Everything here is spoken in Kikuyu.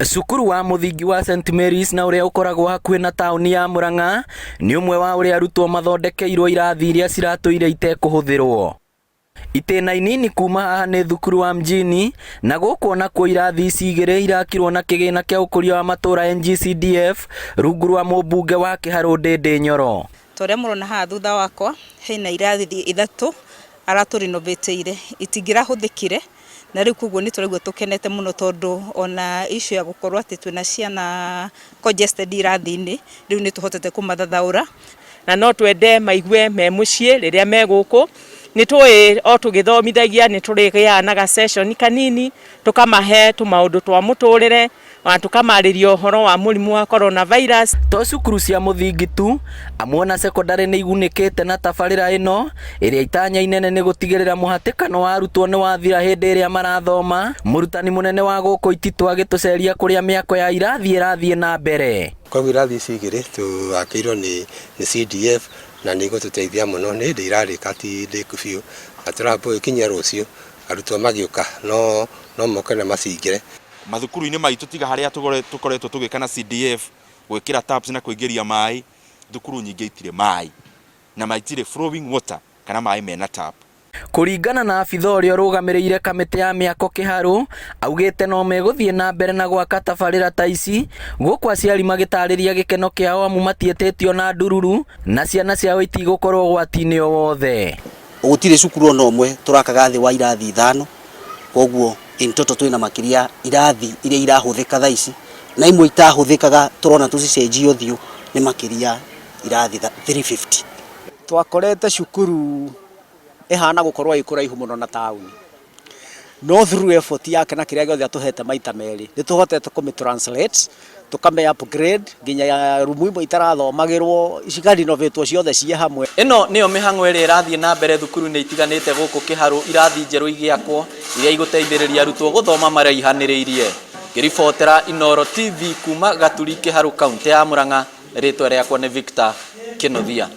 Cukuru wa mũthingi wa St Mary's na ũrĩa ũkoragwo hakuhĩ na taũni ya Murang'a nĩ ũmwe wa ũrĩa arutwo mathondekeirwo irathi iria ciratũire itekũhũthĩrwo. Itĩna inini kuma haha nĩ thukuru wa mjini na gũkũ onakuo irathi ici igĩrĩ irakirwo na kĩgĩna kĩa ũkũria wa matũra NGCDF rungu rwa mũmbunge wa Kĩharũ Ndĩndĩ Nyoro. Ta ũrĩa mũrona haha thutha wakwa hena irathi ithatũ aratũrinovatĩire itingĩrahũthĩkire na rĩu koguo nĩ tũraigua tũkenete mũno tondũ ona issue ya gũkorwo atĩ twĩna ciana congested irathi-inĩ rĩu nĩ tũhotete kũmathathaũra. Na no twende maigue me mũciĩ rĩrĩa me gũkũ. Nĩ tũĩ o tũgĩthomithagia nĩ tũrĩgĩaga na ga session kanini tũkamahe tũmaũndũ twa mũtũrĩre ona tũkamarĩria ũhoro wa mũrimũ wa corona virus. To cukuru cia mũthingi tu, amu ona cekondarĩ nĩ igunĩkĩte na tabarĩra ĩno, ĩrĩa itanya inene nĩ gũtigĩrĩra mũhatĩkano wa arutwo nĩ wathira hĩndĩ ĩrĩa marathoma. Mũrutani mũnene wa gũkũ Ititũ agĩtũceria kũrĩa mĩako ya irathi ĩrathiĩ na mbere. Koguo irathi ici igĩrĩ tũakĩirwo nĩ CDF na nĩ igũtũteithia mũno. Nĩ hĩndĩ irarĩka ti ndĩku biũ na tũrahope gũgĩkinyia rũciũ arutwo magĩũka no moke na macingĩre. Mathukuru-inĩ maitũ tiga harĩa tũkoretwo tũgĩka na CDF gwĩkĩra taps na kũingĩria maĩ, thukuru nyingĩ itirĩ maĩ na maitirĩ flowing water kana maĩ mena tap. Kũringana na abitha ũrĩa ũrũgamĩrĩire kamĩtĩ ya mĩako Kĩharũ, augĩte no megũthiĩ na mbere na gwaka tabarĩra ta ici, gũkũ aciari magĩtarĩria gĩkeno kĩao amu matiĩtĩtio na ndururu na ciana ciao itigũkorwo ũgwati-inĩ o wothe. Gũtirĩ cukuru ona ũmwe tũrakaga thĩ wa irathi ithano, koguo in total twĩna makĩria irathi iria irahũthĩka thaa ici na imwe itahũthĩkaga tũrona tũcicenjie ũthiũ nĩ makĩria irathi 350. Twakorete cukuru ĩhana gũkorwo ĩ kũraihu mũno na taũni, no through effort yake na kĩrĩa gĩothe atũhete maita merĩ nĩ tũhotete kũmĩ translate tũkamĩ upgrade nginya rumu imwe itarathomagĩrwo cikarinovatwo ciothe ciĩ hamwe. Ĩno nĩyo mĩhang'o ĩrĩa ĩrathiĩ na mbere thukuru-inĩ itiganĩte gũkũ Kĩharũ, irathi njerũ igĩakwo iria igũteithĩrĩria arutwo gũthoma maraihanĩrĩirie. Ngĩribotera Inooro TV kuma Gaturi Kĩharũ, kauntĩ ya Murang'a, rĩtwa rĩakwa nĩ Victor Kĩnuthia.